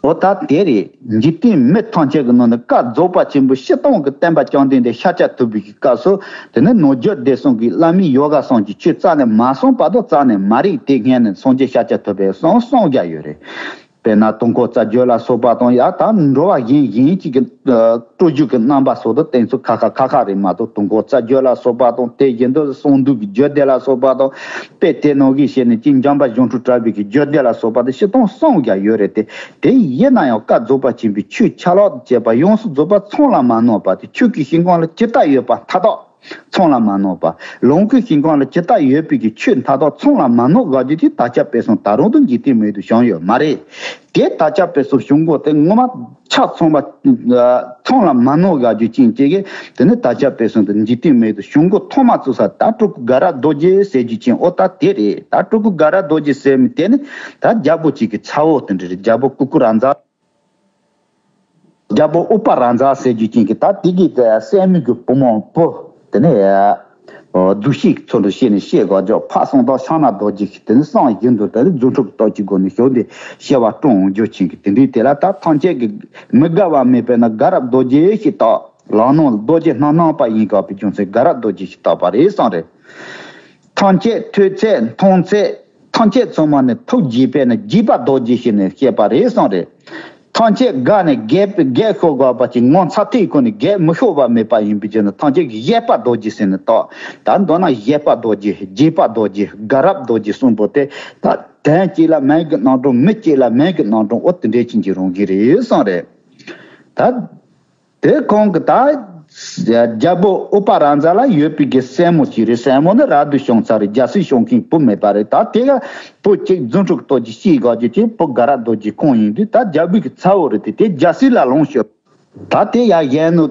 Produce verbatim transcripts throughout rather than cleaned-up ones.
འོ་ད་དེ་རེད། འཇིག་རྟེན་མི་ཐམས་ཅད་ཀྱི་ནང་ནས་བཀའ་རྫོགས་པ་ཆེན་པོ་སྤྱིར་བཏང་གི་བསྟན་པ་བཅོམ་ལྡན་འདས་ཤཱཀྱ་ཐུབ་པའི་གི་སྐབས་སུ། དེ་ནས་ནོར་རྒྱུ་བདེ་སྲུང་གི་བླ་མའི་ཡོ་ག་གསུམ་གྱི་ཆོས་རྩ་ནས་མ་གསུངས་པ་དང་རྩ་ནས་མ་རིག་དེ་སྔོན་ནས་སངས་རྒྱས་ཤཱཀྱ་ཐུབ་པས་གསུངས་གསུངས་བཞག་ཡོད་རེད། དཔེར་ན་དུས་འཁོར་རྩ་རྒྱུད་ལ་སོགས་པ་དང་། ཡང་ད་འགྲོ་བ་གཞན་གཞན་གཅིག་གི་སྤྲོ་རྒྱུ་གི་རྣམ་པ་སོགས་དང་དེ་ཚོ་ཁ་ཁ་ཁ་ཁ་རེད་མ་གཏོགས། དུས་འཁོར་རྩ་རྒྱུད་ལ་སོགས་པ་དང་། དེ་བཞིན་དུ་གསང་འདུས་ཀྱི་རྒྱུད་སྡེ་ལ་སོགས་པ་དང་། དཔེ་དེ་ནང་གི་བཤད་ནས་ཅིག་འཇམ་དཔལ་གཞུང་དྲུག་གྲགས་པའི་གི་རྒྱུད་སྡེ་ལ་སོགས་པ་དང་སྤྱིར་བཏང་གསུངས་བཞག་ཡོད་རེད་དེ། དེ་ཡིན་ན་ཡང་བཀའ་རྫོགས་པ་ཆེན་པོའི་ཆོས་ཆ་ལག་ཏུ་བྱས་པ་ཡོངས་སུ་རྫོགས་པ་ཚང་ལ་མ་གནང་བ་དེ། ཆོས་ཀྱི་ཤིང་ཀང་ལ་ཇི་ལྟར་ཡོད་པ་མཐའ་དག་ཚང་ལ་མ་གནང་བ། ལོངས་སྐུའི་ཤིང་ཀང་ལ་ཇི་ལྟར་ཡོད་པའི་གི་ཆོས་མཐའ་དག་ཚང་ལ་མ་གནང་བཞག་རྒྱུ་དེ་དར་ཁྱབ་སྤེལ་གསུམ་ད་རུང་དུ་འཇིག་རྟེན་མི་ཡུལ་དུ་བྱུང་ཡོད་མ་རེད། དེ་དར་ཁྱབ་སྤེལ་གསུམ་བྱུང་སྒོ་དེ་ངོ་མ་ཆ་ཚང་བ། ཚང་ལ་མ་གནང་བཞག་རྒྱུ་ཅན་གཅིག་གིས། དེ་ནི་དར་ཁྱབ་སྤེལ་གསུམ་དུ་འཇིག་རྟེན་མི་ཡུལ་དུ་བྱུང་སྒོ་ཐོག་མ་བཙུགས་ས་ད་སྤྲུལ་སྐུ་དགའ་རབ་རྡོ་རྗེ་ཟེར་རྒྱུ་ཅན། འོ་ད་དེ་རེད། ད་སྤྲུལ་སྐུ་དགའ་རབ་རྡོ་རྗེ་ཟེར་མི་དེ་ནི་ད་རྒྱལ་པོ་གཅིག་གི་ཚ་བོ་དེ་འདྲ་རེད། རྒྱལ་པོ་ཀུ་ཀུ་ར་ཛ། རྒྱལ་པོ་ཨུ་པ་ར་ཛ་ཟེར་རྒྱུ་ཅན་གྱི་ད་དེ་གི་སྲས་མོ་གི་བུ་མོ་བུ་དེ་ནས། འདུ་ཤེས་ཚུལ་དུ་བྱས་ནས་བཤད་དགོས་ཀྱང་། ཕ་གསང་བདག་ཕྱག་ན་རྡོ་རྗེ་ཞིག་དེ་ནི་གསང་བཞིན་དུ་དེ་ནི་རྫུ་འཕྲུལ་གྱི་སྟོབས་ཀྱི་སྒོ་ནས་བྱོན་ཏེ་བྱ་བ་སྐྲུན་འོང་རྒྱུ་ཅན་གྱི་དེ་འདྲའི་དེ་ལ་ད་ཐམས་ཅད་ཀྱིས་མི་དགའ་བ་མེད་པས་ན་དགའ་རབ་རྡོ་རྗེ་ཞེས་བཏགས། ལག་ནང་ལ་རྡོ་རྗེ་སྣ་ནམ་པ་ཡིན་དགོས་པའི་རྒྱུ་མཚན་དགའ་རབ་རྡོ་རྗེ་ཞེས་བཏགས་པ་རེད་གསུངས་རེད། ཐམས་ཅད་ཐོས་ཚད་མཐོང་ཚད་ཐམས་ཅད་ཚང་མ་ནི་ཐུགས་དགྱེས་པས་ནི་དགྱེས་པ་རྡོ་རྗེ་ཞེས་ནི་བཤད་པ་རེད་གསུངས་རེད། ཐམས་ཅད་དགའ་ནས་རྒྱས་པའི་རྒྱས་ཤོར་དགོས་པ་ཅིག་ངོ་མཚར་ཐིག་ཁོ་ནས་རྒྱས་མི་ཤོར་བ་མེད་པ་ཡིན་པའི་ཕྱིར་ན་ཐམས་ཅད་ཀྱིས་བཞད་པ་རྡོ་རྗེ་ཟེར་ནས་བཏགས། ད་མདོར་ན་བཞད་པ་རྡོ་རྗེ། དགྱེས་པ་རྡོ་རྗེ། དགའ་རབ་རྡོ་རྗེ་གསུམ་པོ་དེ་ད་དོན་གཅིག་ལ་མིང་གི་རྣམ་གྲངས། མི་གཅིག་ལ་མིང་གི་རྣམ་གྲངས། འོ་དེ་འདྲའི་ཅན་གྱི་རང་བཞིན་རེད་གསུངས་རེད། ད། དེ་ཁོང་གི་ད། རྒྱལ་པོ་ཨུ་པ་ར་ཛ་ལ་ཡོད་པའི་གི་སྲས་མོ་ཞིག་རེད། སྲས་མོ་ནི་རབ་ཏུ་བྱུང་ཚར་རེད། རྒྱལ་སྲིད་སྐྱོང་མཁན་བུ་མེད་པ་རེད། ད་དེ་ག་བུ་གཅིག་རྫུ་འཕྲུལ་གྱི་སྟོབས་ཀྱིས་སྐྱེས་དགོས་རྒྱུ་ཅན་བུ་དགའ་རབ་རྡོ་རྗེ་ཁོང་ཡིན་དུས། ད་རྒྱལ་པོའི་གི་ཚ་བོ་རེད་དེ། དེ་རྒྱལ་སྲིད་ལ་ལོངས་སྤྱོད། ད་དེ་ཡང་གཞོན་ནུ་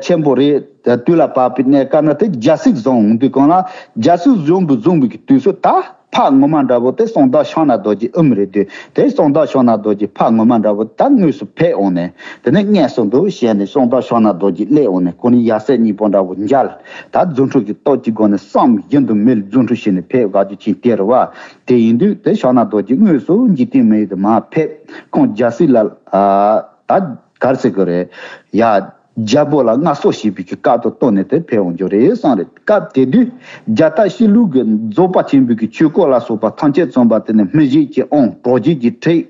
ཆེན་པོ་རེད། དུས་ལ་བབ་པའི་གནས་སྐབས་ན་དེ་རྒྱལ་སྲིད་བཟུང་འོང་དུས་གང་ལ་རྒྱལ་སྲིད་བཟུང་བའི་བཟུང་བའི་གི་དུས་སུ་ད། ཕ་ངོ་མ་འདྲ་བོ་དེ་གསང་བདག་ཕྱག་ན་རྡོ་རྗེ་ཨུམ་རེད་དུས། དེ་གསང་བདག་ཕྱག་ན་རྡོ་རྗེ་ཕ་ངོ་མ་འདྲ་བོ་ད་དངོས་སུ་ཕེབས་འོང་ནས། དེ་ནས་སྔས་སུ་འདུག་བྱས་ནས་གསང་བདག་ཕྱག་ན་རྡོ་རྗེ་སླེབས་འོང་ནས། ཁོ་ནི་ཡབ་སྲས་གཉིས་པོ་འདྲ་བོ་མཇལ། ད་རྫུ་འཕྲུལ་གྱི་སྟོབས་ཀྱི་སྒོ་ནས་བསམ་བཞིན་དུ་མི་ལ་རྫུ་འཕྲུལ་བྱས་ནས་ཕེབས་དགའ་རྒྱུ་ཅན་དེ་རེད་བ། དེ་ཡིན་དུས་དེ་ཕྱག་ན་རྡོ་རྗེ་དངོས་སུ་འཇིག་རྟེན་མི་ཡུལ་དུ་མར་ཕེབས། ཁོང་རྒྱལ་སྲིད་ལ་ཨ། ད་ག་རེ་ཟེར་དགོས་རེད་ཡ། རྒྱལ་པོ་ལ་མངའ་གསོལ་བྱེད་པའི་གི་སྐབས་དང་བསྟུན་ནས་དེ་ཕེབས་འོང་རྒྱུ་རེད་གསུངས་རེད། སྐབས་དེ་དུས་རྒྱལ་ཐབས་སྤྱི་བླུགས་ཀྱི་རྫོགས་པ་ཆེན་པོའི་གི་ཆོས་སྐོར་ལ་སོགས་པ་ཐམས་ཅད་མཚོན་པ་དེ་ནི་མི་བཞེད་ཀྱི་དབང་། གྲོགས་བྱེད་ཀྱི་ཁྲིད།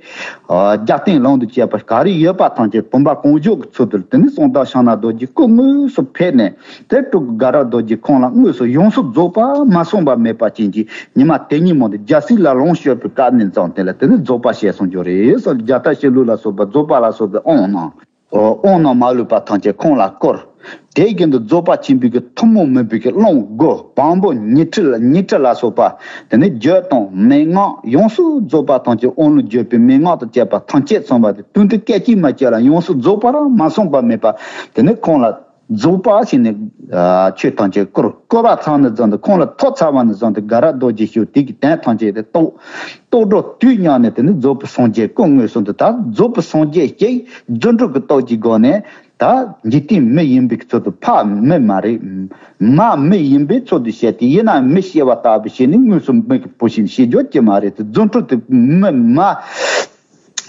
རྒྱབ་རྟེན་ལམ་དུ་བྱས་པ་ག་རེ་ཡོད་པ་ཐམས་ཅད་བུམ་པ་གང་བྱོའི་གི་ཚུལ་དུ་དེ་ནི་གསང་བདག་ཕྱག་ན་རྡོ་རྗེ་སྐུ་དངོས་སུ་ཕེབས་ནས། དེ་སྤྲུལ་སྐུ་དགའ་རབ་རྡོ་རྗེ་ཁོང་ལ་དངོས་སུ་ཡོངས་སུ་རྫོགས་པ་མ་གསུངས་པ་མེད་པ་ཅན་གྱི་ཉི་མ་དེ་ཉིན་མོ་དེ་རྒྱལ་སྲིད་ལ་ལོངས་སྤྱོད་པའི་སྐབས་ནས་བཟུང་དེ་ལ་དེ་ནི་རྫོགས་པ་བྱས་གསུངས་རྒྱུ་རེད་གསུངས། རྒྱལ་ཐབས་སྤྱི་བླུགས་ལ་སོགས་པ་རྫོགས་པ་ལ་སོགས་པའི་དབང་གནང་། དབང་གནང་མ་ལུས་པ་ཐམས་ཅད་ཁོང་ལ་བསྐུར། དེ་བཞིན་དུ་རྫོགས་པ་ཆེན་པོའི་གི་ཐུན་མོང་མིན་པའི་གི་རླུང་སྒོ་བམ་པོ་ཉི་ཁྲི་ལ་ཉི་ཁྲི་ལ་སོགས་པ། དེ་ནི་རྒྱུད་དང་མན་ངག་ཡོངས་སུ་རྫོགས་པ་ཐམས་ཅད་དབང་ལུང་བརྒྱུད་པའི་མན་ངག་དང་བཅས་པ་ཐམས་ཅད་མཚོན་པ་དེ་དུས་འདི་སྐད་ཅིག་མ་གཅིག་ལ་ཡོངས་སུ་རྫོགས་པར་མ་གསུངས་པ་མེད་པ། དེ་ནི་ཁོང་ལ་རྫོགས་པ་ཞེས་ནས་ཆོས་ཐམས་ཅད་བསྐུར། བསྐུར་བ་ཚར་ནས་བཟུང་སྟེ་ཁོང་ལ་ཐོབ་ཚར་བ་ནས་བཟུང་སྟེ་དགའ་རབ་རྡོ་རྗེ་ཞུ་དེ་གི་དོན་ཐམས་ཅད་དེ་རྟོགས། རྟོགས་གྲོལ་དུས་མཉམ་ནས་དེ་ནི་རྫོགས་པའི་སངས་རྒྱས་སྐུ་དངོས་སུ་འདུག་ད་རྫོགས་པའི་སངས་རྒྱས་ཀྱིས་རྫུ་འཕྲུལ་གྱི་སྟོབས་ཀྱི་སྒོ་ནས་ད་འཇིག་རྟེན་མི་ཡིན་པའི་ཚུལ་དུ། ཕ་མི་མ་རེད། མ་མི་ཡིན་པའི་ཚུལ་དུ་བྱས་ཏེ། ཡིན་ན་མི་སྐྱེ་བ་ལྟ་བུ་བྱས་ནས་དངོས་སུ་མི་གི་བུ་ཞིག་བྱེད་རྒྱུ་ཅི་མ་རེད་དེ། རྫུ་འཕྲུལ་དེ་མི་མ།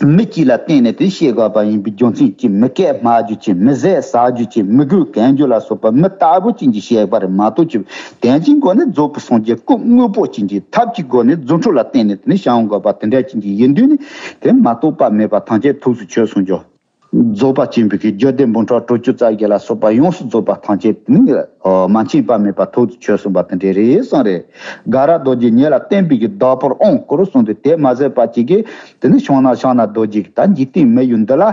མི་གཅིག་ལ་བརྟེན་ནས་དེ་བཤད་དགོས་པ་ཡིན་པའི་རྒྱུ་མཚན་གྱིས། མི་སྐད་སྨྲ་རྒྱུ་ཅན། མི་ཟས་ཟ་རྒྱུ་ཅན། མི་གོས་གོན་རྒྱུ་ལ་སོགས་པ་མི་ལྟ་བུ་ཅན་གྱིས་བཤད་པ་རེད་མ་གཏོགས་ཀྱི། དོན་གྱི་སྒོ་ནས་རྫོགས་པའི་སངས་རྒྱས་སྐུ་དངོས་པོ་ཅན་གྱི་ཐབས་ཀྱི་སྒོ་ནས་རྫུ་འཕྲུལ་ལ་བརྟེན་ནས་དེ་ནི་བྱ་འོང་དགོས་པ་དེ་འདྲ་ཅན་གྱི་ཡིན་དུས་ནི། དེ་མ་གཏོགས་པ་མེད་པ་ཐམས་ཅད་ཐུགས་སུ་ཆུད་གསུངས་ཀྱང་། རྫོགས་པ་ཆེན་པོའི་གི་རྒྱུད་སྡེ་འབུམ་ཕྲག་དྲུག་ཅུ་རྩ་བརྒྱད་ལ་སོགས་པ་ཡོངས་སུ་རྫོགས་པ་ཐམས་ཅད་ནི་མ་མཁྱེན་པ་མེད་པ་ཐུགས་སུ་ཆུད་གསུངས་པ་དེ་འདྲ་རེད་གསུངས་རེད། དགའ་རབ་རྡོ་རྗེ་ཉིད་ལ་བསྟན་པའི་གི་བདག་པོར་དབང་བསྐུར་གསུངས་ཏེ། དེ་མ་ཟད་པ་ཅིག་གིས་དེ་ནི་ཕྱག་ན་ཕྱག་ན་རྡོ་རྗེ་གིས་ད་འཇིག་རྟེན་མི་ཡུལ་འདི་ལ་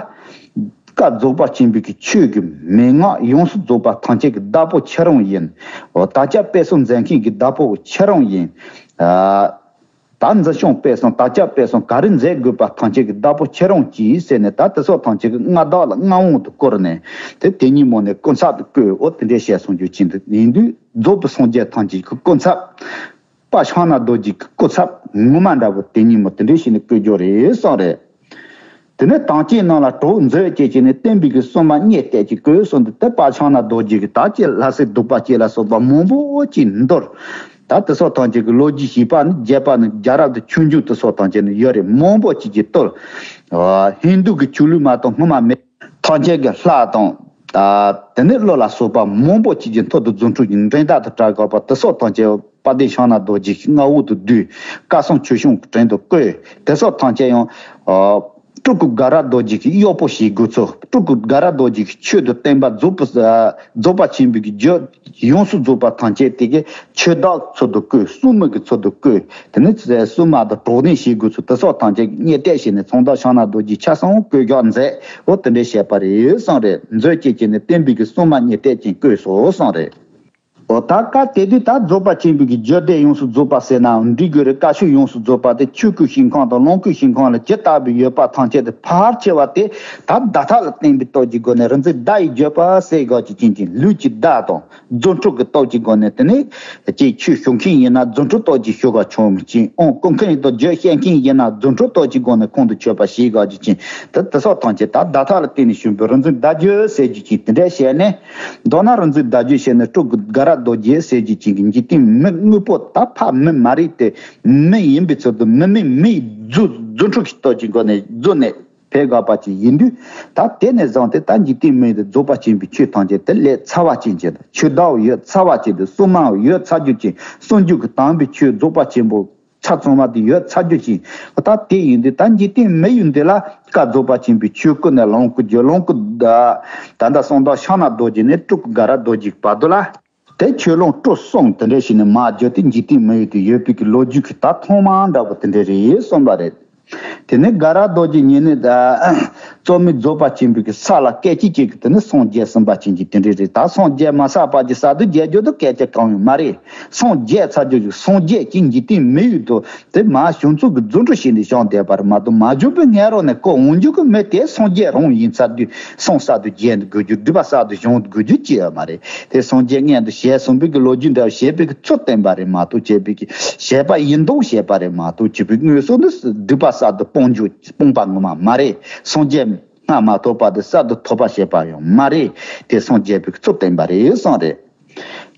བཀའ་རྫོགས་པ་ཆེན་པོའི་གི་ཆོས་ཀྱི་མན་ངག་ཡོངས་སུ་རྫོགས་པ་ཐམས་ཅད་ཀྱི་བདག་པོ་ཁྱེད་རང་ཡིན། དར་ཁྱབ་སྤེལ་གསུམ་མཛད་མཁན་གྱི་བདག་པོ་ཁྱེད་རང་ཡིན། ད་འཛིན་སྐྱོང་སྤེལ་གསུམ་དར་ཁྱབ་སྤེལ་གསུམ་ག་རེ་མཛད་དགོས་པ་ཐམས་ཅད་ཀྱི་བདག་པོ་ཁྱེད་རང་གྱིས་ཟེར་ནས། ད་དེ་སོགས་ཐམས་ཅད་ཀྱི་མངའ་བདག་ལ་མངའ་དབང་དུ་བསྐུར་ནས། དེ་དེ་ཉིན་མོ་ནས་སྐུ་ཚབ་ཏུ་བསྐོས། འོ་དེ་འདྲའི་བཤད་གསུང་རྒྱུ་ཅན་དུ་ཡིན་དུས། རྫོགས་པའི་སངས་རྒྱས་ཐམས་ཅད་ཀྱི་སྐུ་ཚབ། དཔལ་ཕྱག་ན་རྡོ་རྗེ་གི་སྐུ་ཚབ་ངོ་མ་འདྲ་བོ་དེ་ཉིན་མོ་དེ་འདྲའི་ཞིག་ནས་བསྐོས་རྒྱུ་རེད་གསུངས་རེད། དེ་ནས་དམ་ཅན་རྣམས་ལ་གྲོགས་མཛོད་ཅེས་བྱས་ནས་བསྟན་པའི་གི་སྲུང་མ་གཉེར་གཏད་ཀྱི་བསྐོས་གསུངས་ཏེ། དེ་དཔལ་ཕྱག་ན་རྡོ་རྗེ་གི་ད་ཅི་ལྷ་སྲས་གདུག་པ་བརྒྱད་ལ་སོགས་པ་མང་པོ་ཅིག་འདུལ། ད་དེ་སོགས་ཐམས་ཅད་ཀྱི་ལོ་རྒྱུས་ཞིབ་པ་ནི་རྒྱས་པ་ནི་རྒྱལ་རབས་དང་ཆོས་འབྱུང་དེ་སོགས་ཐམས་ཅད་ནི་ཡོད་རེད། མང་པོ་ཅིག་གིས་བཏུལ། ཨ། ཧིན་རྡུ་གི་ཆོས་ལུགས་མ་གཏོགས་སྔོན་མ་མེད། ཐམས་ཅད་ཀྱི་ལྷ་དང་། ཨ། དེ་ནས་ཀླུ་ལ་སོགས་པ་མང་པོ་ཅིག་གི་མཐུ་དང་རྫུ་འཕྲུལ་གྱི་འགྲན་ཟླ་དང་བྲལ་དགོས་པ་དེ་སོགས་ཐམས་ཅད་དཔལ་ལྡན་ཕྱག་ན་རྡོ་རྗེ་གི་མངའ་འོག་ཏུ་བསྡུས། བཀའ་སྲུང་ཆོས་སྐྱོང་གི་བྲན་དུ་བཀོལ། དེ་སོགས་ཐམས་ཅད་ཡང་། ཨ། སྤྲུལ་སྐུ་དགའ་རབ་རྡོ་རྗེ་གི་གཡོག་པོ་བྱེད་དགོས་ཚུལ། སྤྲུལ་སྐུ་དགའ་རབ་རྡོ་རྗེ་གི་ཆོས་དང་བསྟན་པ་རྫོགས་པ། རྫོགས་པ་ཆེན་པོའི་གི་རྒྱུ་ཡོངས་སུ་རྫོགས་པ་ཐམས་ཅད་དེ་གི་ཆོས་བདག་ཚུལ་དུ་བཀོལ། སྲུང་མ་གི་ཚུལ་དུ་བཀོལ། དེ་ནས་སྲུང་མ་དང་གྲོགས་ནས་བྱེད་དགོས་ཚུལ་དེ་སོགས་ཐམས་ཅད་གཉེར་གཏད་བྱས་ནས་ཚོང་བདག་ཕྱག་ན་རྡོ་རྗེ་ཆ་ཚང་བཀོད་རྒྱ་མཛད། འོ་དེ་འདྲའི་བཤད་པ་རེད་གསུངས་རེད། མཛོད་ཅིག་བྱས་ནས་བསྟན་པའི་གི་སྲུང་མ་གཉེར་གཏད་ཅན་བཀོད་སོ་གསུངས་རེད། འོ་ད་སྐབས་དེ་དུས་ད་རྫོགས་པ་ཆེན་པོའི་གི་རྒྱུད་སྡེ་ཡོངས་སུ་རྫོགས་པ་ཟེར་ནའང་འགྲིག་གི་རེད། བཀའ་ཆོས་ཡོངས་སུ་རྫོགས་པ་དེ་ཆོས་སྐུའི་ཞིང་ཁམས་དང་ལོངས་སྐུའི་ཞིང་ཁམས་ལ་ཇི་ལྟ་བུ་ཡོད་པ་ཐམས་ཅད་དེ་ཕལ་ཆེ་བ་དེ་ད་བརྡ་དག་ལ་བརྟེན་པའི་སྟོབས་ཀྱི་སྒོ་ནས་རིག་འཛིན་བརྡ་ཡི་བརྗོད་པ་ཟེར་དགོས་ཀྱི་ཅན་གྱི་ལུས་ཀྱི་བརྡ་དང་རྫུ་འཕྲུལ་གྱི་སྟོབས་ཀྱི་སྒོ་ནས། དེ་ནས་ཅིག་ཆོས་ཞུ་མཁན་ཡིན་ན་རྫུ་འཕྲུལ་སྟོབས་ཀྱིས་ཞུ་བ་ཆོག་མི་ཅན། ཨོང་བསྐུལ་མཁན་ཡིན་དང་རྒྱུད་བཤད་མཁན་ཡིན་ན་རྫུ་འཕྲུལ་སྟོབས་ཀྱི་སྒོ་ནས་ཁོང་དུ་ཆུད་པ་ཞིག་དགོས་ཀྱི་ཅན། དེ་དེ་སོགས་ཐམས་ཅད་ད་བརྡ་དག་ལ་བརྟེན་ནས་བྱུང་བའི་རིག་འཛིན་བརྡ་བརྒྱུད་ཟེར་རྒྱུ་ཅན་དེ་འདྲ་བཤད་ནས། མདོར་ན་རིག་འཛིན་བརྡ་བརྒྱུད་བཤད་ནས་སྤྲུལ་སྐུ་དགའ་རབ་རྡོ་རྗེ་ཟེར་རྒྱུ་ཅན་གྱི་འཇིག་རྟེན་མི་དངོས་པོ་ད་ཕ་མི་མ་རེད་དེ། མི་ཡིན་པའི་ཚུལ་དུ་མི་མིན་མིའི་རྫུ་རྫུ་འཕྲུལ་གྱི་སྟོབས་ཀྱི་སྒོ་ནས་རྫུ་ནས་ཕེབས་དགོས་པ་ཅིག་ཡིན་དུས། ད་དེ་ནས་བཟུང་སྟེ་ད་འཇིག་རྟེན་མི་ཡི་རྫོགས་པ་ཆེན་པོའི་ཆོས་ཐམས་ཅད་དེ་ལས་ཚ་བ་ཅན་གྱི་ཆོས་བདག་ཡོད་ཚ་བ་ཅན་དུ་སྲུང་མ་ཡོད་ཚ་རྒྱུ་ཅན། སྲུང་སྐྱོབ་ཀྱི་དམ་པའི་ཆོས་རྫོགས་པ་ཆེན་པོ་ཚ་ཚང་བ་དེ་ཡོད་ཚ་རྒྱུ་ཅན། ད་དེ་ཡིན་དུས་ད་འཇིག་རྟེན་མི་ཡི་འདི་ལ་བཀའ་རྫོགས་པ་ཆེན་པོའི་ཆོས་སྐུ་ནས་ལོངས་སྐུ་བརྒྱུད། ལོངས་སྐུ་ད་ད་ལྟ་གསང་བདག་ཕྱག་ན་རྡོ་རྗེ་ནས་སྤྲུལ་སྐུ་དགའ་རབ་རྡོ་རྗེ་བར་དུ་ལ། དེ་ཆོས་ལོངས་སྤྲུལ་གསུམ་དེ་འདྲ་ཞིག་ནས་མར་བརྒྱུད་དེ་འཇིག་རྟེན་མི་ཡུལ་དུ་ཡོད་པའི་གི་ལོ་རྒྱུས་ཀྱི་ད་ཐོག་མ་འདྲ་པོ་དེ་འདྲ་རེད་གསུངས་པ་རེད། དེ་ནས་དགའ་རབ་རྡོ་རྗེ་ཉིད་ནི་ད་རྩོད་མེད་རྫོགས་པ་ཆེན་པོའི་གི་ས་ལ་སྐད་ཅིག་གཅིག་གི་དེ་ནི་སངས་རྒྱས་ཟིན་པ་ཅན་གྱི་དེ་འདྲ་རེད། ད་སངས་རྒྱས་མ་ཚར་བར་གྱི་ས་དུ་རྒྱལ་རྒྱུ་དུ་སྐད་ཆ་གང་ཡང་མ་རེད། སངས་རྒྱས་ཚར་རྒྱུ་ཞིག་སངས་རྒྱས་ཀྱི་འཇིག་རྟེན་མི་ཡུལ་དུ། དེ་མ་བྱུང་ཚུལ་གྱི་རྫུ་འཕྲུལ་ཞིག་ནས་བྱུང་བསྡད་པ་རེད་མ་གཏོགས། མ་བྱུང་བའི་སྔ་རོལ་ནས་ཁོ་འོང་རྒྱུ་གི་མི་དེ་སངས་རྒྱས་རང་ཡིན་ཚར་དུས་སངས་ས་དུ་རྒྱས་དགོས་རྒྱུ། སྒྲིབ་པ་ས་དུ་བྱང་དགོས་རྒྱུ་ཅི་ཡོད་མ་རེད། དེ་སངས་རྒྱས་སྔོན་དུ་ཞལ་གསུངས་པའི་གི་ལོ་རྒྱུས་འདྲ་བཤད་པའི་གི་ཚུལ་བསྟན་པ་རེད་མ་གཏོགས། བྱས་པའི་གི་བཤད་པ་ཡིན་མདོག་བཤད་པ་རེད་མ་གཏོགས། བྱས་པའི་དངོས་སུ་ནི་སྒྲིབ་པ་ས་དུ་སྤོང་རྒྱུ་སྤོང་པ་ངོ་མ་མ་རེད། སངས་རྒྱས་སྔ་མ་ཐོབ་པ་དེ་ས་དུ་ཐོབ་པ་བྱས་པ་ཡང་མ་རེད། དེ་སངས་རྒྱས་པའི་གི་ཚུལ་བསྟན་པ་རེད་གསུངས་རེད།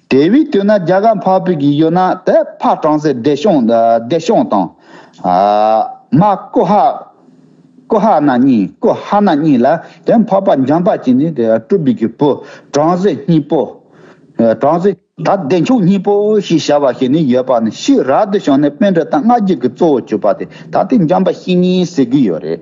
དེ་བས་དོན་ན་རྒྱ་གར་འཕགས་པའི་གི་ཡུལ་ན་དེ་ཕ་བྲམ་ཟེ་བདེ་སྐྱོང་བདེ་སྐྱོང་དང་། ཨ། མ་ཀུ་ཧ་ཀུ་ཧ་ན་གཉིས། ཀུ་ཧ་ན་གཉིས་ལ་དེ་འཕགས་པ་འཇམ་དཔལ་གྱིས་ནི་དེ་སྤྲུལ་པའི་གི་བུ་བྲམ་ཟེ་གཉིས་པོ། ཨ། བྲམ་ཟེ་ད་བདེ་མཆོག་གཉིས་པོ་ཞེས་བྱ་བ་ཞིག་ནི་ཡོད་པ་ནི་ཕྱི་རབ་ཏུ་བྱུང་ནས་པཎྜི་ཏ་ལྔ་བརྒྱ་གི་གཙོ་བོ་གྱུར་པ་དེ་ད་དེ་འཇམ་དཔལ་བཤེས་གཉེན་ཟེར་གི་ཡོད་རེད།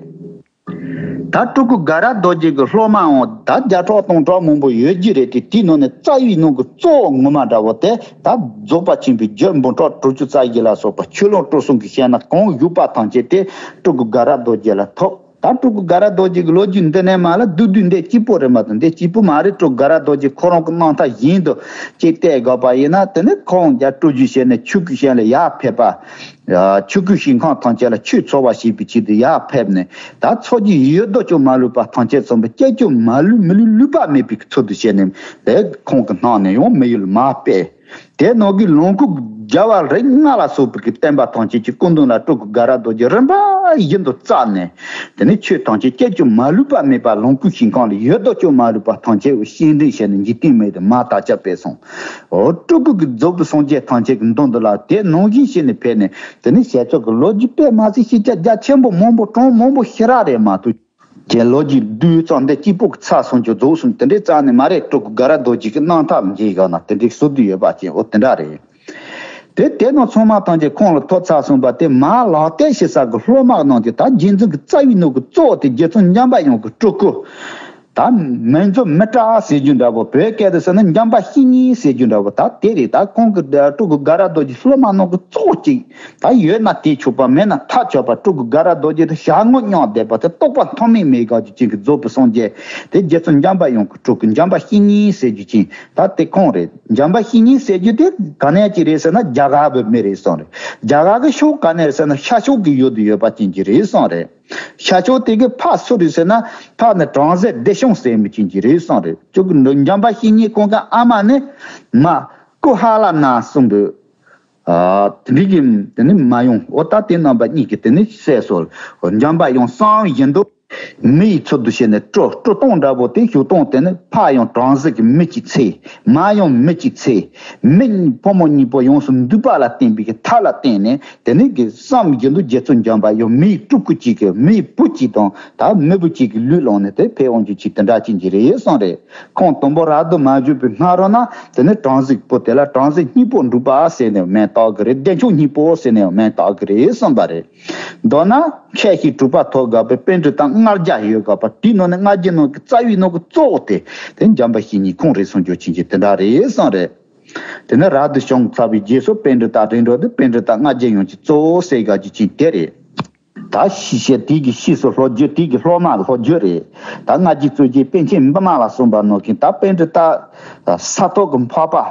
ད་སྤྲུལ་སྐུ་དགའ་རབ་རྡོ་རྗེ་གི་སློབ་མའང་ད་བརྒྱ་ཕྲག་སྟོང་ཕྲག་མང་པོ་ཡོད་ཀྱི་རེད་དེ། དེའི་ནང་ནས་རྩ་བའི་ནང་གི་གཙོ་བོ་ངོ་མ་འདྲ་བོ་དེ་ད་རྫོགས་པ་ཆེན་པོའི་རྒྱུད་འབུམ་ཕྲག་དྲུག་ཅུ་རྩ་བཞི་ལ་སོགས་པ་ཆོས་ལོངས་སྤྲུལ་གསུམ་གྱི་ཞལ་ནས་གང་བཞུགས་པ་ཐམས་ཅད་དེ་སྤྲུལ་སྐུ་དགའ་རབ་རྡོ་རྗེ་ལ་ཐོབ། ད་སྤྲུལ་སྐུ་དགའ་རབ་རྡོ་རྗེ་གི་ལོ་རྒྱུས་འདི་ནས་མར་ལ་བསྡུས་བསྡུས་འདི་གཅིག་པོ་རེད་མ་གཏོགས། འདི་གཅིག་པོ་མ་རེད། སྤྲུལ་སྐུ་དགའ་རབ་རྡོ་རྗེ་ཁོ་རང་གི་རྣམ་ཐར་བཞིན་དུ་ཅིག་བལྟས་དགོས་པ་ཡིན་ན། དེ་ནི་ཁོང་རྒྱ་སྤྲུལ་རྒྱུའི་ཞལ་ནས་ཆོས་སྐུའི་ཞལ་ལ་ཡར་ཕེབས་པ། ཡ། ཆོས་སྐུའི་ཞིང་ཁམས་ཐམས་ཅད་ལ་ཆོས་འཚོ་བ་བྱེད་པའི་ཆེད་དུ་ཡར་ཕེབས་ནས། ད་ཚོགས་ཀྱི་ཡུལ་རྡོ་ཅོག་མ་ལུས་པ་ཐམས་ཅད་ཚང་བའི་སྐྱབས་ཀྱི་མ་ལུས་མི་ལུས་ལུས་པ་མེད་པའི་ཚུལ་དུ་བྱས་ནས་དེ་ཁོང་གི་སྣང་ནས་ཡང་མི་ཡུལ་མར་ཕེབས། དེ་ནང་གི་ལོངས་སྐུ་རྒྱལ་བ་རིགས་ལྔ་ལ་སོགས་པའི་གི་བསྟན་པ་ཐམས་ཅད་ཀྱི་སྐུ་མདུན་ལ་སྤྲུལ་སྐུ་དགའ་རབ་རྡོ་རྗེ་རིམ་པ་བཞིན་དུ་བརྩམས་ནས། དེ་ནས་ཆོས་ཐམས་ཅད་སྐྱབས་ཀྱི་མ་ལུས་པ་མེད་པ་ལོངས་སྐུའི་ཞིང་ཁམས་ལ་ཡུལ་རྡོ་ཅོག་མ་ལུས་པ་ཐམས་ཅད་བཤད་འདྲེན་བྱས་ནས་འཇིག་རྟེན་མི་དེ་མར་དར་ཁྱབ་སྤེལ་སོང་། འོ། སྤྲུལ་སྐུ་གི་རྫོགས་པའི་སངས་རྒྱས་ཐམས་ཅད་ཀྱི་མདུན་དུ་ལ་དེ་ནང་བཞིན་བྱས་ནས་ཕེབས་ནས། དེ་ནས་བཤད་ཚོགས་ཀྱི་ལོ་རྒྱུས་དཔེ་མ་སྲིད་ཤེས་བྱ་རྒྱ་ཆེན་པོ་མང་པོ་གྲངས་མང་པོ་ཞེ་དྲག་རེད་མ་གཏོགས། ཀྱི་ལོ་རྒྱུས་བསྡུས་ཙང་འདི་གཅིག་པོ་གི་ཚར་སོང་རྒྱུ་རྫོགས་སོང་དེ་འདྲའི་རྩ་ནས་མ་རེད། སྤྲུལ་སྐུ་དགའ་རབ་རྡོ་རྗེ་གི་རྣམ་ཐར་འབྱེད་ཡག་ན་དེ་འདྲའི་སོ་བསྡུས་ཡོད་པ་ཅན། འོ། དེ་འདྲ་རེད། དེ་དེ་ནང་ཚང་མ་ཐམས་ཅད་ཁོང་ལ་ཐོབ་ཚར་སོང་བ་དེ་མར་ལག་བསྟར་བྱེད་ས་གི་སློབ་མ་རྣམས་ཀྱི་ད་རྗེས་འཛིན་གྱི་རྩ་བའི་ནང་གི་གཙོ་བོ་དེ་རྗེ་བཙུན་འཇམ་དཔལ་དབྱངས་ཀྱི་སྤྲུལ་སྐུ། ད་མིང་རྫོགས་མི་ཏྲ་ཟེར་རྒྱུ་འདྲ་པོ། བོད་སྐད་དུ་ཟེར་ན་འཇམ་དཔལ་བཤེས་གཉེན་ཟེར་རྒྱུ་འདྲ་པོ། ད་དེ་རེད། ད་ཁོང་གི་སྤྲུལ་སྐུ་དགའ་རབ་རྡོ་རྗེ་སློབ་མ་རྣམས་ཀྱི་གཙོ་བོ་གཅིག་ད་ཡོད་ན་དེས་ཆོག་པ་མེད་ན་ཐབས་ཆོག་པ། སྤྲུལ་སྐུ་དགའ་རབ་རྡོ་རྗེ་དེ་ཞལ་ངོ་མྱོང་བསྡད་པ་དེ་རྟོགས་པ་མཐོ་དམན་མེད་དགག་རྒྱུ་ཅན་གྱི་རྫོགས་པའི་སངས་རྒྱས་དེ་རྗེ་བཙུན་འཇམ་དཔལ་དབྱངས་ཀྱི་སྤྲུལ་སྐུ་འཇམ་དཔལ་བཤེས་གཉེན་ཟེར་རྒྱུ་ཅན་ད་དེ་ཁོང་རེད། འཇམ་དཔལ་བཤེས་གཉེན་ཟེར་རྒྱུ་དེ་ག་ནས་ཅིག་རེད་ཟེར་ན་རྒྱ་གར་བའི་མི་རེད་གསུངས་རེད། རྒྱ་གར་གི་ཕྱོགས་ག་ནས་རེད་ཟེར་ན་ཤར་ཕྱོགས་ཀྱི་ཡུལ་དུ་ཡོད་པ་ཅན་གྱི་རེད་གསུངས་རེད། ཤར་ཕྱོགས་དེ་གི་ཕ་སུ་རེད་ཟེར་ན་ཕ་ནི་བྲམ་ཟེ་བདེ་སྐྱོང་ཟེར་མི་ཅན་གྱི་རེད་གསུངས་རེད། ཅོག་གི་འཇམ་དཔལ་བཤེས་གཉེན་ཁོང་གི་ཨ་མ་ནི་མ་ཀུ་ཧ་ལ་ན་གསུངས་པའི། ཨ། དེ་འདྲའི་གི་དེ་ནི་མ་ཡོང་། འོ། ད་དེ་རྣམ་པ་གཉིས་ཀྱིས་དེ་ནི་བསད་སོང་། འཇམ་དཔལ་དབྱངས་གསུངས་བཞིན་དུ། མི་ཡི་ཚུལ་དུ་བྱས་ནས་སྤྲོ་སྤྲོ་སྟངས་འདྲ་པོ་དེ་ཞུ་སྟངས་དེ་ནི་ཕ་ཡང་དྲང་ཟིག་གི་མི་གཅིག་འཚོལ། མ་ཡང་མི་གཅིག་འཚོལ། མི་གཉིས་ཕོ་མོ་གཉིས་པོ་ཡོངས་སུ་འདུས་པ་ལ་བརྟེན་པའི་གི་མཐའ་ལ་བརྟེན་ནས་དེ་ནི་གི་བསམ་རྒྱུན་དུ་རྗེ་བཙུན་འཇམ་པ་ཡང་མིའི་སྤྲུལ་སྐུ་གཅིག་གི་མིའི་བུ་གཅིག་དང་ད་མི་བུ་གཅིག་གི་ལུས་བླངས་ནས་དེ་ཕེབས་འོང་རྒྱུ་གཅིག་དེ་འདྲ་ཅིག་གི་རེད་བསམ་རེད། ཁོང་དང་པོ་རབ་ཏུ་མ་བྱུང་བའི་སྔ་རོལ་ན་དེ་ནི་དྲང་ཟིག་པོ་དེ་ལ་དྲང་ཟིག་གཉིས་པོ་འབྲུག་པ་ཟེར་ནས་མིང་བཏགས་གི་རེད། བདེ་མཆོག་གཉིས་པོ་ཟེར་ནས་མིང་བཏགས་གི་རེད་བསམ་པ་རེད། མདོར་ན་ཁྱེད་ཀྱི་གྲུབ་པ་ཐོབ་དགའ་བའི་པཎ་གྲུབ་བརྟག་ལྔ་བརྒྱ་ཡོད་དགའ་བ་དེའི་ནང་ནས་ལྔ་བརྒྱ་ནང་གི་རྩ་བའི་ནང་གི་གཙོ་བོ་དེ་དེ་འཇམ་པ་བཤེས་གཉེན་ཁོང་རེད་གསུང་རྒྱུ་ཅན་གྱི་དེ་འདྲ་རེད་བསམ་རེད། དེ་ནས་རབ་ཏུ་བྱུང་ཚར་བའི་རྗེས་སུ་པཎ་གྲུབ་བརྟག་རིང་འགྲོ་དེ་པཎ་གྲུབ་བརྟག་ལྔ་བརྒྱ་ཡོངས་ཀྱི་གཙོ་བོ་ཟེར་དགའ་རྒྱུ་ཅན་དེ་རེད། ད་ཤི་བཤད་དེའི་གི་ཤིས་སུ་ལྷོ་རྒྱུད་དེའི་གི་སློབ་མ་ལྷོ་རྒྱུད་རེད། ད་སྔ་རྗེས་གཙོ་རྒྱལ་པཎ་ཆེན་བི་མ་ལ་གསུངས་པ་ནང་བཞིན་ད་པཎ་གྲུབ་བརྟག་ས་ཐོབ་ཀྱི་འཕགས་པ།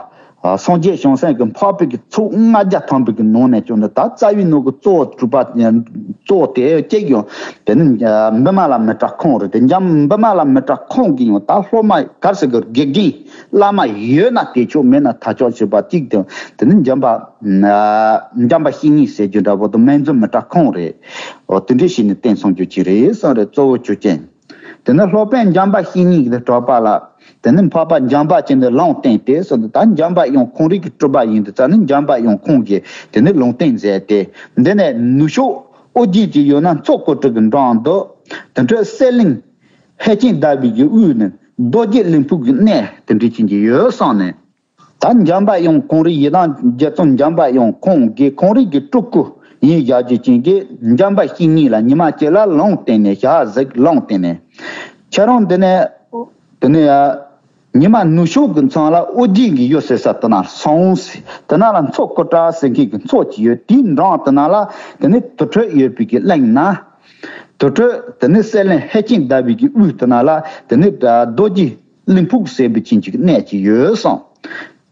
སངས་རྒྱས་བྱང་སེམས་ཀྱི་འཕགས་པའི་གི་ཚོགས་ལྔ་བརྒྱ་ཐམ་པའི་གི་ནང་ནས་ཀྱང་ནི་ད་རྩ་བའི་ནང་གི་གཙོ་བོ་གྲུབ་པ་གཙོ་བོ་དེ་གཅིག་ཡང་དེ་ནི་བི་མ་ལ་མི་ཏྲ་ཁོང་རེད་དེ་འཇམ་བི་མ་ལ་མི་ཏྲ་ཁོང་གི་ཡང་ད་སློབ་མ་གར་ཟེར་གི་དགེ་རྒན་བླ་མ་ཡོད་ན་དེ་ཆོག་མེད་ན་ཐ་ཆོག་ཞེས་པ་གཅིག་དང་དེ་ནི་འཇམ་པ་འཇམ་པ་བཤེས་གཉེན་ཟེར་རྒྱུ་འདྲ་པོ་དང་སྨན་རྫོང་མི་ཏྲ་ཁོང་རེད། འོ་དེ་འདྲ་ཞིག་ནི་བསྟན་སོང་རྒྱུ་ཅིག་རེད་བསམ་རེད། གཙོ་བོ་ཆོས་ཅན། དེ་ནས་སློབ་དཔོན་འཇམ་དཔལ་བཤེས་གཉེན་གྱི་གྲགས་པ་ལ། དེ་ནས་འཕགས་པ་འཇམ་དཔལ་ཅན་དུ་ལུང་བསྟན་ཏེ་སོ་ད་འཇམ་དཔལ་དབྱངས་ཁོང་རིག་གི་གྲུབ་པ་ཡིན་དུས་ཙ་ནི་འཇམ་དཔལ་དབྱངས་ཁོང་གིས་དེ་ནས་ལུང་བསྟན་མཛད་དེ། འདི་ནས་ནུབ་ཕྱོགས་ཨོ་རྒྱན་གྱི་ཡུལ་ན་མཚོ་ཀོ་ཏྲི་གི་འགྲམ་དུ། དེ་འཕྲོས་གསེར་གླིང་ཧེ་ཅིན་ཟླ་བའི་གི་དབུས་ནས་རྡོ་རྗེ་གླིང་ཕུག་གི་གནས་དེ་འདྲ་ཅན་གྱི་ཡོད་བསམ་ནས། ད་འཇམ་དཔལ་དབྱངས་ཁོང་རིག་ཡི་དམ་རྗེ་བཙུན་འཇམ་དཔལ་དབྱངས་ཁོང་གིས་ཁོང་རིག་གི་སྤྲུལ་སྐུ་ཡིན་བཞག་རྒྱུ་ཅན་གྱི་འཇམ་དཔལ་བཤེས་གཉེན་ལ་ཉི་མ་གཅིག་ལ་ལུང་བསྟན་ནས་ཞག་ཟིག་ལུང་བསྟན་ནས། ཁྱེད་རང་འདི་ནས་དེ་ནས་ཉི་མ་ནུབ་ཕྱོགས་ཀྱི་མཚམས་ལ་ཨོ་རྒྱན་གྱི་ཡུལ་ཟེར་ས་དེ་ན་སོང་ཟེར། དེ་ན་ལ་མཚོ་ཀོ་ཏྲ་ཟེར་མཁན་གྱི་མཚོ་ཅིག་ཡོད། དེའི་འགྲམ་དེ་ན་ལ་དེ་ནས་དུར་ཁྲོད་ཡོད་པའི་གི་གླིང་ན། དུར་ཁྲོད་དེ་ནས་གསེར་གླིང་ཧེ་ཅིན་ཟླ་བའི་གི་དབུས་དེ་ན་ལ་དེ་ནས་རྡོ་རྗེ་གླིང་ཕུག་ཟེར་བའི་ཅན་གྱི་གནས་ཅིག་ཡོད་སོང་།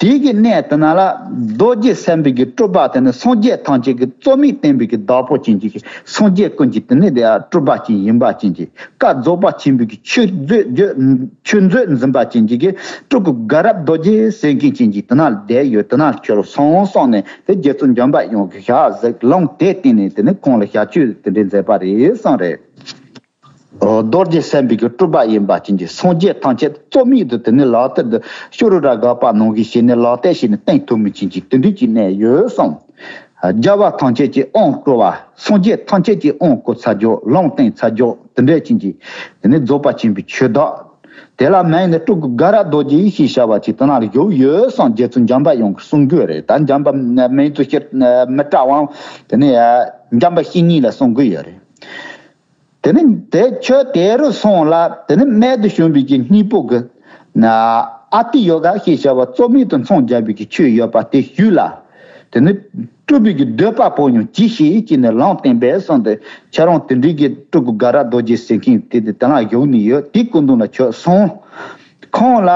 དེའི་གི་གནས་དེ་ན་ལ་རྡོ་རྗེ་སེམས་དཔའི་གི་སྤྲུལ་པ་དེ་ནི་སངས་རྒྱས་ཐམས་ཅད་ཀྱི་རྩོལ་མེད་བསྟན་པའི་གི་བདག་པོ་ཅན་གྱི་སངས་རྒྱས་ཀུན་གྱི་དེ་ནི་དེ་སྤྲུལ་པ་ཅན་ཡིན་པ་ཅན་གྱི་བཀའ་རྫོགས་པ་ཆེན་པོའི་གི་ཆོས་མཛོད་བརྗོད་ཆོས་མཛོད་འཛིན་པ་ཅན་གྱི་གི་སྤྲུལ་སྐུ་དགའ་རབ་རྡོ་རྗེ་ཟེར་མཁན་ཅན་གྱི་དེ་ན་ལ་བསྡད་ཡོད། དེ་ན་ལ་ཁྱོད་ལ་སོང་སོང་ནས་དེ་རྗེ་བཙུན་འཇམ་དཔལ་དབྱངས་ཀྱི་ཞག་ཟིག་ལུང་དེ་བསྟན་ནས་དེ་ནི་ཁོང་ལ་ཞབས་ཕྱི་དེ་འདྲའི་མཛད་པ་རེད་བསམ་རེད། རྡོ་རྗེ་སེམས་དཔའི་གི་སྤྲུལ་པ་ཡིན་པ་ཅན་གྱི་སངས་རྒྱས་ཐམས་ཅད་རྩོལ་མེད་དུ་དེ་ནི་ལག་བསྟར་དུ་ཤུ་རུ་ར་ག་པ་ནང་གི་ཞིག་ནས་ལག་བསྟར་བྱས་ནས་བསྟན་ཐུབ་མི་ཅན་གྱི་དེ་འདྲའི་ཅིག་གནས་ཡོད་སོང་། རྒྱལ་བ་ཐམས་ཅད་ཀྱི་དབང་བསྐུར་བ། སངས་རྒྱས་ཐམས་ཅད་ཀྱི་དབང་བསྐུར་ཚར་རྒྱུ་ལུང་བསྟན་ཚར་རྒྱུ་དེ་འདྲའི་ཅན་གྱི་དེ་ནི་རྫོགས་པ་ཆེན་པོའི་ཆོས་བདག་དེ་ལ་མིང་ནི་སྤྲུལ་སྐུ་དགའ་རབ་རྡོ་རྗེ་ཡེ་ཤེས་བྱ་བ་ཅིག་དེ་ན་ལ་བཞུགས་ཡོད་སོང་། རྗེ་བཙུན་འཇམ་དཔལ་དབྱངས་ཀྱིས་གསུང་གི་རེད། ད་འཇམ་དཔལ་མིང་དུ་ཤེས་མི་གྲགས་དབང་དེ་ནི་འཇམ་དཔལ་བཤེས་གཉེན་ལ་གསུང་གི་ཡོད་རེད། དེ་ནི་དེ་ཁྱོད་དེ་རུ་སོང་ལ་དེ་ནི་རྨད་དུ་བྱུང་བའི་གི་སྙིང་པོ་གི་ན་ཨ་ཏི་ཡོ་ག་ཞེས་བྱ་བ་རྩོལ་མེད་དུ་མཚོན་བྱ་བའི་གི་ཆོས་ཡོད་པ་དེ་ཞུས་ལ། དེ་ནི་སྤྲུལ་པའི་གི་འདོད་པ་པོ་ཡང་ཅི་ཞིག་ཅེས་ནས་ལུང་བསྟན་པས་གསུངས་ཏེ་ཁྱེད་རང་དེ་འདྲའི་གི་སྤྲུལ་སྐུ་དགའ་རབ་རྡོ་རྗེ་ཟེར་མཁན་དེ་དེ་དེ་ན་བཞུགས་ནས་ཡོད། དེའི་སྐུ་མདུན་ལ་ཁྱོད་སོང་། ཁོང་ལ།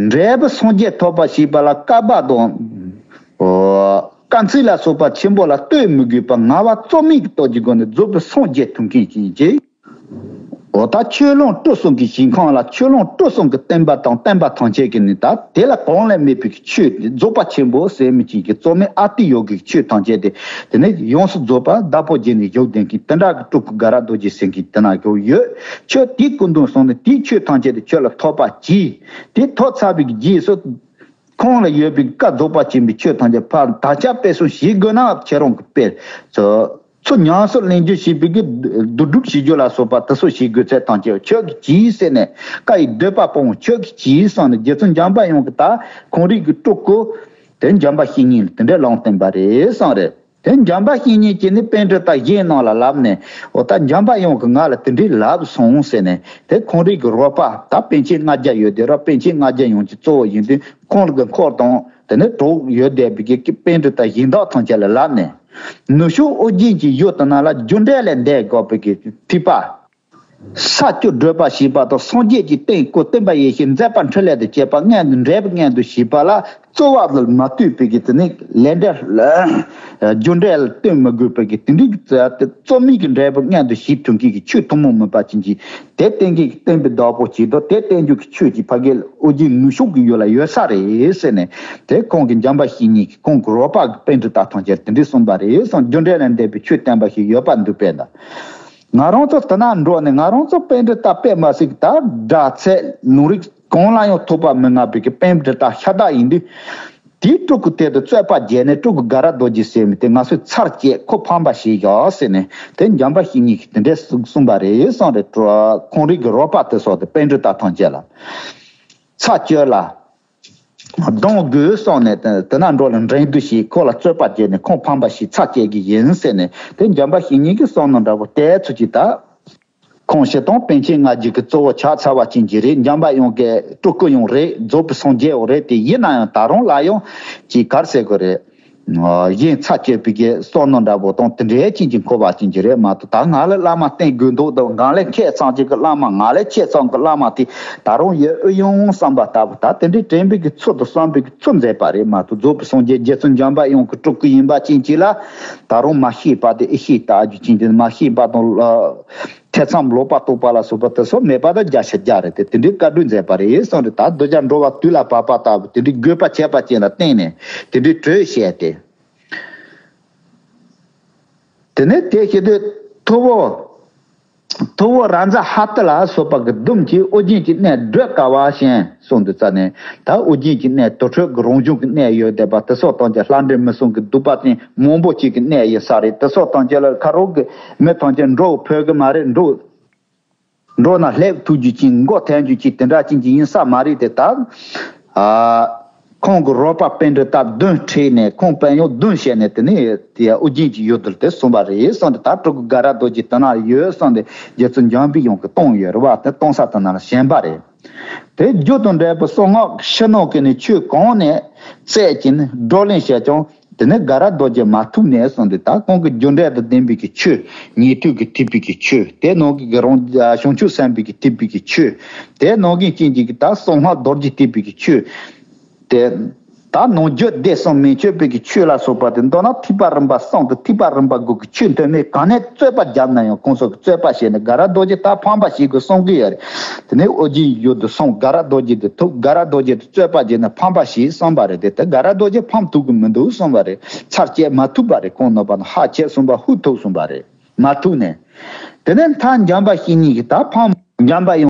འབྲས་བུ་སངས་རྒྱས་ཐོབ་པ་ཞེས་པ་ལ་བསྐལ་པ་དང་། ཨོ། དཀའ་ཚེགས་ལ་སོགས་པ་ཆེན་པོ་ལ་ལྟོས་མི་དགོས་པར་ངལ་བ་རྩོལ་མེད་ཀྱི་སྟོབས་ཀྱི་སྒོ་ནས་རྫོགས་པའི་སངས་རྒྱས་ཐོབ་མཁན་ཅན་གྱི། ཨོ་ད་ཆོས་ལོངས་སྤྲུལ་གསུམ་གྱི་ཞིང་ཁམས་ལ་ཆོས་ལོངས་སྤྲུལ་གསུམ་གྱི་བསྟན་པ་དང་བསྟན་པ་ཐམས་ཅད་ཀྱི་ནི་ད་དེ་ལ་གོང་ལས་སྨྲས་པའི་ཆོས་དེ་རྫོགས་པ་ཆེན་པོ་ཟེར་མི་ཅན་གྱི་རྩོལ་མེད་ཨ་ཏི་ཡོ་གའི་ཆོས་ཐམས་ཅད་དེ་དེ་ནི་ཡོངས་སུ་རྫོགས་པ་བདག་པོ་བརྒྱུད་ནས་བཞུགས་ལྡན་གྱི་དེ་འདྲ་གི་སྤྲུལ་སྐུ་དགའ་རབ་རྡོ་རྗེ་ཟེར་མཁན་དེ་ན་བཞུགས་ཡོད། ཁྱོད་དེའི་སྐུ་མདུན་སོང་ནས་དེའི་ཆོས་ཐམས་ཅད་དེ་ཁྱོད་ལ་ཐོབ་པ་གྱིས། དེ་ཐོབ་ཚར་བའི་རྗེས་སུ། ཁོང་ལ་ཡོད་པའི་བཀའ་རྫོགས་པ་ཆེན་པོའི་ཆོས་ཐམས་ཅད་ཕར་དག་ཆ་སྤེལ་གསུམ་བྱེད་དགོས་ན་ཁྱེད་རང་གི་དཔེ། ཚུར་ཉམས་སུ་ལེན་རྒྱུ་བྱེད་པའི་གི་བསྡུ་སྒྲུབ་བྱེད་རྒྱུ་ལ་སོགས་པ་དེ་ཚོ་བྱེད་དགོས་ཚད་ཐམས་ཅད་ཁྱོད་ཀྱིས་གྱིས་ཟེར་ནས་བཀའ་ཡི་འདོད་པ་སྤོང་ཁྱོད་ཀྱིས་གྱིས་གསུངས་ནས་རྗེ་བཙུན་འཇམ་དཔལ་དབྱངས་ཀྱིས་ད་ཁོང་རིག་གི་སྤྲུལ་སྐུ་དེ་འཇམ་དཔལ་བཤེས་གཉེན་ལ་དེ་འདྲའི་ལུང་བསྟན་པ་རེད་གསུངས་རེད། དེ་འཇམ་དཔལ་བཤེས་གཉེན་གྱིས་ནི་པཎ་གྲུབ་བརྟག་གཞན་རྣམས་ལ་ལབ་ནས་འོ་ད་འཇམ་དཔལ་དབྱངས་ཀྱིས་ང་ལ་དེ་འདྲའི་ལབ་སོང་ཟེར་ནས་དེ་ཁོང་རིག་གི་རོགས་པ་ད་པཎ་ཆེན་ལྔ་བརྒྱ་ཡོད་དེ་ར་པཎ་ཆེན་ལྔ་བརྒྱ་ཡོངས་ཀྱི་གཙོ་བོ་ཡིན་དུས་ཁོང་རིག་གི་འཁོར་དང་དེ་ནས་གྲོགས་ཡོད་བསྡད་པའི་གི་པཎ་གྲུབ་བརྟག་གཞན་དག་ཐམས་ཅད་ལ་ལབ་ནས་ནུབ་ཕྱོགས་ཨོ་རྒྱན་གྱི་ཡུལ་དེ་ན་ལ་རྒྱུ་འབྲས་ལས་འདས་དགོས་པའི་གི་ཐེག་པ། ས་བཅུ་བགྲོད་པ་ཞེས་པ་དང་སངས་རྒྱས་ཀྱི་བསྟན་སྐུ་བསྟན་པ་ཡེ་ཤེས་མཛད་པ་འཕྲིན་ལས་དང་བཅས་པ་སྔོན་དུ་འབྲས་བུ་སྔོན་དུ་ཞེས་པ་ལ་རྩོལ་བ་ལ་མ་ལྟོས་པའི་གི་དེ་ནི་ལས་འབྲས་ལ་རྒྱུ་འབྲས་ལ་ལྟོས་མི་དགོས་པའི་གི་དེ་འདྲའི་རྩོལ་མེད་ཀྱི་འབྲས་བུ་སྔོན་དུ་ཞེས་ཐུན་མཁན་གྱི་ཆོས་ཐུན་མོང་མིན་པ་ཅན་གྱི་དེ་བསྟན་མཁན་གྱི་བསྟན་པའི་བདག་པོ་ཅིག་དང་དེ་བསྟན་རྒྱུ་གི་ཆོས་ཀྱི་ཕ་གི་ཨོ་རྒྱན་ནུབ་ཕྱོགས་ཀྱི་ཡུལ་ལ་ཡོད་ས་རེད་ཟེར་ནས་དེ་ཁོང་གི་འཇམ་དཔལ་བཤེས་གཉེན་གྱིས་ཁོང་གི་རོགས་པ་གི་པཎ་གྲུབ་བརྟག་ཐམས་ཅད་དེ་འདྲའི་གསུངས་པ་རེད་གསུངས། རྒྱུ་འབྲས་ལས་འདས་པའི་ཆོས་བསྟན་པ་ཞིག་ཡོད་པ་འདུག་པས་ན། ང་རང་ཚོ་དེ་ན་འགྲོ་ནས་ང་རང་ཚོ་པཎྜི་ཏ་དཔེ་མ་སྲིད་ད་སྒྲ་ཚད་ལུང་རིགས་གང་ལ་ཡང་ཐོགས་པ་མི་མངའ་བའི་གི་པཎྜི་ཏ་ཤ་སྟག་ཡིན་དུས། དེའི་སྤྲུལ་སྐུ་དེ་དུ་རྩོད་པ་རྒྱག་ནས་སྤྲུལ་སྐུ་དགའ་རབ་རྡོ་རྗེ་ཟེར་མི་དེ་ང་ཚོས་ཚར་བཅད་ཁོ་ཕམ་པ་ཞིག་བཞག་ཟེར་ནས་དེ་འཇམ་དཔལ་བཤེས་གཉེན་གྱིས་དེ་འདྲས་གསུངས་པ་རེད་གསུངས་རེད། ཁོང་རིགས་ཀྱི་རོགས་པ་དེ་སོགས་དེ་པཎྜི་ཏ་ཐམས་ཅད་ལ་ཚར་བཅད་ལ། གདོང་དགོས་སོང་ནས་དེ་ན་འགྲོ་ལ་འགྲན་བསྡུར་བྱས་ཁོ་ལ་རྩོད་པ་བྱས་ནས་ཁོང་ཕམ་པ་ཞིག་ཚར་བཅད་ཀྱི་ཡིན་ཟེར་ནས་དེ་འཇམ་དཔལ་བཤེས་གཉེན་གྱིས་གསུངས་ནོ་འདྲ་པོ་དེ་ཚོ་ཅིག་ད། ཁོང་སྤྱིར་བཏང་པཎ་ཆེན་ལྔ་བརྒྱུད་ཀྱི་གཙོ་བོ་ཆགས་ཚར་བ་ཅན་གྱི་རེད། འཇམ་དཔལ་དབྱངས་ཀྱི་སྤྲུལ་སྐུ་ཡང་རེད། རྫོགས་པའི་སངས་རྒྱས་ཡང་རེད། དེ་ཡིན་ན་ཡང་ད་རུང་ལ་ཡང་ཅིག་ག་རེ་ཟེར་དགོས་རེད། གཞན་ཚར་བཅད་པའི་གི་བསམ་མནོ་འདྲ་པོ་དང་དེ་འདྲའི་ཅན་གྱི་འཁོར་བ་ཅན་གྱི་རེད་མ་གཏོགས། ད་ང་ལ་བླ་མ་བསྟེན་དགོས་འདུག་དང་ང་ལས་ཁྱད་ཚང་ཅིག་གི་བླ་མ། ང་ལས་ཁྱད་ཚང་གི་བླ་མ་དེ་ད་རུང་ཡོད་ཨེ་ཡོང་བསམ་པ་ལྟ་བུ། ད་དེ་འདྲའི་དྲན་པའི་གི་ཚུལ་དུ་བསམ་པའི་གི་ཚུལ་མཛད་པ་རེད་མ་གཏོགས། རྫོགས་པའི་སངས་རྒྱས་རྗེ་བཙུན་འཇམ་དཔལ་དབྱངས་ཀྱི་སྤྲུལ་སྐུ་ཡིན་པ་ཅན་གྱི་ལ་ད་རུང་མ་ཤེས་པ་དེ་ཨེ་ཤེས་ལྟ་རྒྱུ་ཅན་གྱི་མ་ཤེས་པ་དང་། ཐེ་ཚོམ་ལོག་པ་རྟོག་པ་ལ་སོགས་པ་དེ་ཚོ་མེད་པ་དང་བརྒྱ་ཆ་བརྒྱ་རེད་དེ། དེ་འདྲའི་བཀའ་གདམས་མཛད་པ་རེད་གསུངས་རེད། ད་གདུལ་བྱ་འགྲོ་བ་དུས་ལ་བབ་པ་ལྟ་བུ་དེ་འདྲའི་དགོས་པ་བྱས་པ་ཅན་ལ་བརྟེན་ནས་དེ་འདྲའི་གྲོས་བཤད་དེ། དེ་ནས་དེ་བྱེད་དུས་ཐུ་བོ། ཐུ་བོ་ར་མཛའ་ཧ་ཏི་ལ་སོགས་པ་གི་གདུམ་གྱིས་ཨོ་རྒྱན་གྱི་གནས་བགྲོད་དཀའ་བ་ཞིང་གསུངས་འདུག་རྩ་ནས། ད་ཨོ་རྒྱན་གྱི་གནས་དུར་ཁྲོད་ཀྱི་རང་བྱུང་གི་གནས་ཡོད་བསྡད་པ་དེ་སོགས་དང་བཅས་ལྷ་འདྲེ་མི་གསུམ་གྱི་གདུག་པ་ཅན་མང་པོ་ཅིག་གི་གནས་ཡིན་ས་རེད། དེ་སོགས་དང་བཅས་ལ་ཁ་རོག་གི་མི་ཐམས་ཅད་འགྲོ་ཕོད་གི་མ་རེད། འགྲོ་འགྲོ་ན་སླེབས་ཐུབ་རྒྱུ་ཅིག་མགོ་ཐོན་རྒྱུ་ཅིག་དེ་འདྲ་ཅན་གྱི་ཡིན་ས་མ་རེད་དེ། ད་ཨ་ཁོང་གི་རོགས་པ་པཎྜི་ཏ་བདུན་ཁྲིད་ནས་ཁོང་དཔོན་གཡོག་བདུན་བྱས་ནས་དེ་ནས་དེ་ཨོ་རྒྱན་གྱི་ཡུལ་དུ་དེ་སོང་བ་རེད་གསུངས་ཏེ། ད་སྤྲུལ་སྐུ་དགའ་རབ་རྡོ་རྗེ་དེ་ན་ཡོད་གསུངས་ཏེ་རྗེ་བཙུན་འཇམ་པའི་དབྱངས་ཀྱིས་གཏོང་ཡོད་རེད་བ། དེ་གཏོང་ས་དེ་ན་ལ་ཞེན་པ་རེད། དེ་རྒྱུ་དང་འབྲས་བུ་གསང་སྔགས་ཕྱི་ནང་གི་ནི་ཆོས་གང་ནས་བཙལ་གྱིན་བགྲོ་གླེང་བྱས་ཀྱང་དེ་ནས་དགའ་རབ་རྡོ་རྗེ་མ་ཐུག་ནས་གསུངས་ཏེ། ད་ཁོང་གི་རྒྱུ་འབྲས་དང་ལྡན་པའི་གི་ཆོས། ཉན་ཐོས་ཀྱི་ཐེག་པའི་གི་ཆོས། དེ་ནང་གི་གི་རང་བྱང་ཆུབ་སེམས་དཔའི་གི་ཐེག་པའི་གི་ཆོས། དེ་ནང་གི་རྐྱེན་གྱིས་གི་ད་གསང་སྔགས་རྡོ་རྗེ་ཐེག་པའི་གི་ཆོས། དེ་ད་ནང་རྒྱུད་སྡེ་གསུམ་མན་ཆད་པའི་གི་ཆོས་ལ་སོགས་པ་དེ་མདོར་ན་ཐེག་པ་རིམ་པ་གསུམ་དང་ཐེག་པ་རིམ་པ་དགུ་གི་ཆོས་མཐུན་མིན་གང་ནས་རྩོད་པ་བརྒྱབ་ན་ཡང་གོང་ས་གི་རྩོད་པ་བྱས་ནས་དགའ་རབ་རྡོ་རྗེ་ད་ཕམ་པ་ཞིག་དགོས་གསུང་གི་ཡོད་རེད། དེ་ནས་ཨོ་རྒྱན་ཡུལ་དུ་སོང་དགའ་རབ་རྡོ་རྗེ་དེ་ཐུག་དགའ་རབ་རྡོ་རྗེ་དེ་རྩོད་པ་བྱས་ནས་ཕམ་པ་ཞིག་གསུངས་པ་རེད་དེ། དེ་དགའ་རབ་རྡོ་རྗེ་ཕམ་ཐུབ་གི་མི་འདུག་གསུངས་པ་རེད། ཚར་བཅད་མ་ཐུབ་པ་རེད། ཁོང་ནོར་བ་ན་ཧ་ཆད་གསུངས་པ་ཧུ་ཐུག་གསུངས་པ་རེད། མ་ཐུག་ནས། དེ་ནས་མཐའ་འཇམ་དཔལ་བཤེས་གཉེན་གྱིས་ད་ཕམ་འཇམ་དཔལ་ཡང་